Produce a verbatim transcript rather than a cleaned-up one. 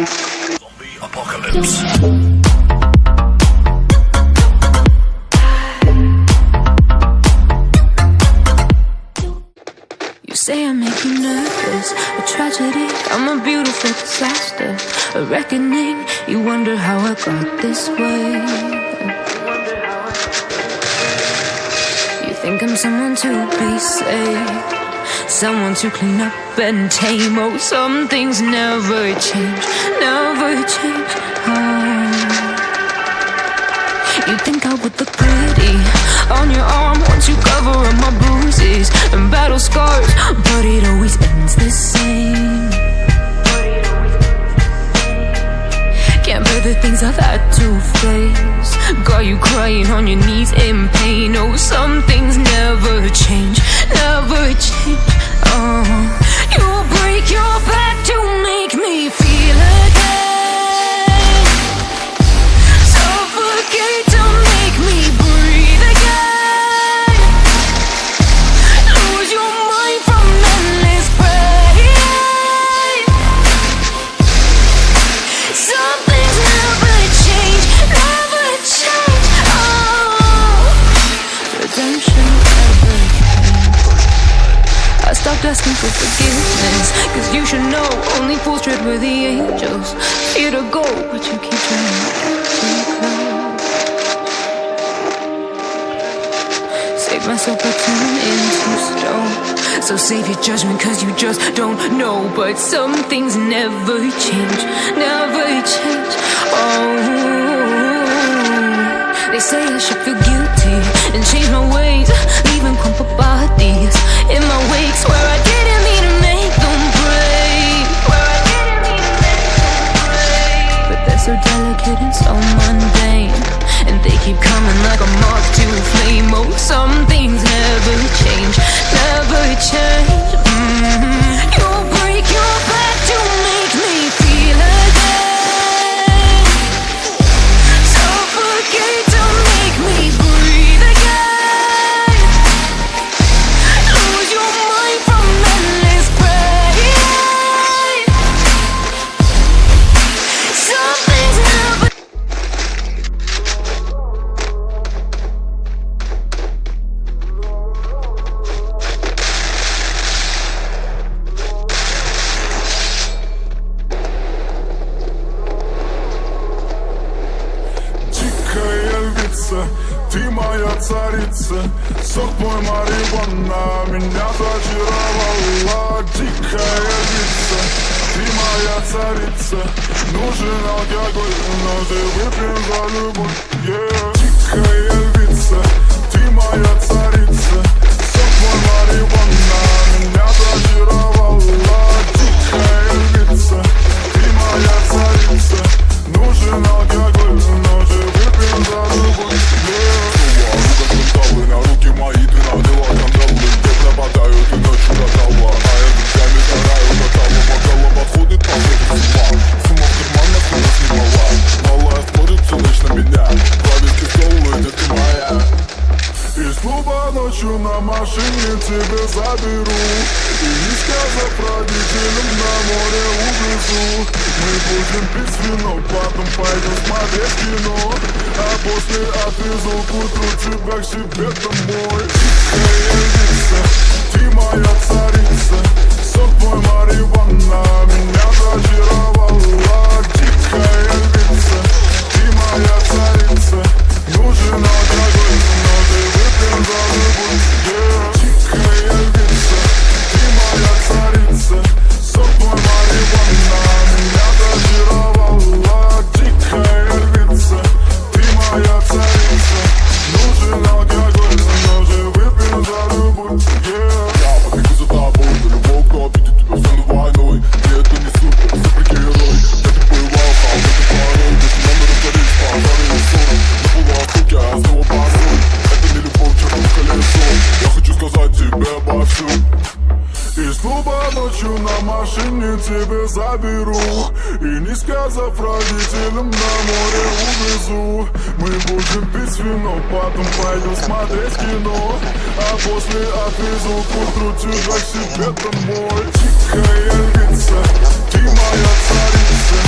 Zombie apocalypse. You say I make you nervous, a tragedy, I'm a beautiful disaster, a reckoning, you wonder how I got this way. You think I'm someone to be saved, someone to clean up and tame. Oh, some things never change, never change. Oh. You think I would look pretty on your arm once you cover up my bruises and battle scars, but it always ends the same. Can't bear the things I've had to face. Got you crying on your knees in pain. Oh, some things never change, never change. Oh, you break your back to make me feel again. Suffocate to make me breathe again. Lose your mind from endless pain. Some things never change, never change. Oh, redemption never came. I stopped asking for forgiveness, cause you should know only fools tread where the angels fear to go, but you keep turning my empty cup. Save myself by turning into stone. So save your judgment, cause you just don't know. But some things never change, never change. Oh, they say I should feel guilty and change my ways, leaving crumpled bodies in my wake. Swear I didn't mean to make them break. Swear I didn't mean to make them break. But they're so delicate and so mundane, and they keep coming like a moth to a flame. Oh, some things never change, never change. Mm. You break your back to make me feel again. Suffocate to make me breathe again. Lose your mind from endless pain. Some things never Дикая львица, ты моя царица. Сок твой марихуана меня зачаровала. Дикая львица, ты моя царица. Нужен алкоголь, но ты выпьем за любовь. Yeah. Дикая львица, ты моя царица. Сок твой марихуана меня зачаровала. Дикая львица, ты моя царица. Нужен алкоголь, но ты выпьем за любовь. Yeah. Руки мои, ты надела кандалы. Где пропадаю, ты ночью до талва. А я друзьями сгораю до того, бокала подходит по сути с ума. Сумма в карманах, она снимала. Малая смотрит всю ночь на меня. Два виски соло, детка моя. И снова ночью на машине тебя заберу. И не скажу родителям, на море увезу. Мы будем пить вино, потом пойдем смотреть кино. А после отвезу к утру тебя к себе домой. Дикая львица, ты моя царица. Сок твой марихуана меня зачаровала. Дикая львица, ты моя царица. Нужен алкоголь, но ты выпьем за любовь. Yeah. Дикая львица, ты моя царица. Сок твой марихуана меня зачаровала. Дикая львица, ты моя царица. Нужен алкоголь, но ты выпьем за любовь. Yeah. Я побегу за тобой, на любого, кто обидит тебя, стану войной. Мне это не супер, супергерой. Я так воевал, а вот и порой. Без номера горит, пожарный сон. Забыла о суке, а снова босой. Это не любовь, чертов колесо. Я хочу сказать тебе обо всем. И снова ночью на машине тебя заберу. И не сказав родителям, на море увезу. Мы будем пить вино, потом пойдем смотреть кино. А после отвезу к утру тебя к себе домой. Дикая львица, ты моя царица.